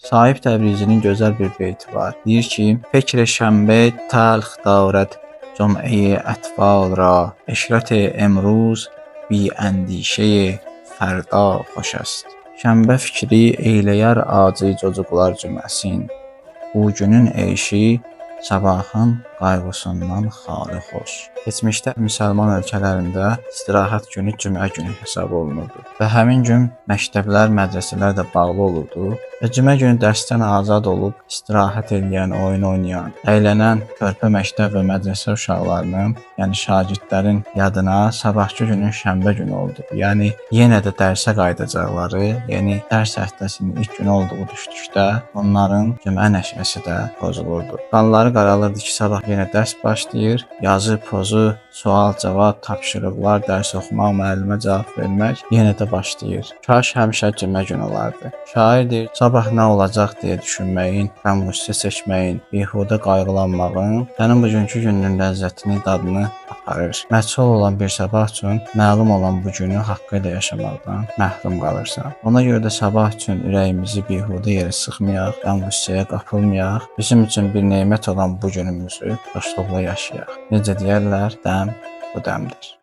Sahib Təbrizinin gözəl bir beyti var. Deyir ki: "Fikr şənbə təlx darad cüməyi ətfal ra, eşrət emruz bi əndişə fərda xoş ast." Şənbə fikri eyləyər acı cocuqlar cüməsin. Bu günün eyşi sabahın qayğısından xali xoş. Keçmişdə müsəlman ölkələrində istirahət günü cümə günü hesab olunurdu və həmin gün məktəblər, mədrəsələr də bağlı olurdu və cümə günü dərsdən azad olub istirahət eləyən, oyun oynayan, əylənən körpə məktəb və mədrəsə uşaqlarının, yəni şagirdlərin yadına sabahkı günün şənbə günü oldu. Yəni yenə də dərsə qayıdacaqları, yəni dərs həftəsinin ilk günü olduğu düşdükdə onların cümə nəşəsi də pozulurdu. Qanları qaralırdı ki, sabah yenə dərs başlayır. Yazı, pozu, sual, cavab, tapşırıqlar, dərs oxumaq, müəllimə cavab vermək yenə də başlayır. Kaş həmişə cümə günü olardı. Şair deyir, sabah nə olacaq deyə düşünməyin, qəm-qüssə çəkməyin, bihudə qayğılanmağın sənin bugünkü gününün ləzzətini, dadını aparır. Məchul olan bir sabah üçün məlum olan bu günü haqqı ilə yaşamaqdan məhrum qalırsan. Ona görə də sabah üçün ürəyimizi bihudə yerə sıxmayaq, qəm-qüssəyə qapılmayaq. Bizim üçün bir nemət olan bu günümüzü dostluqla yaşayaq. Necə deyərlər, dəm bu dəmdir.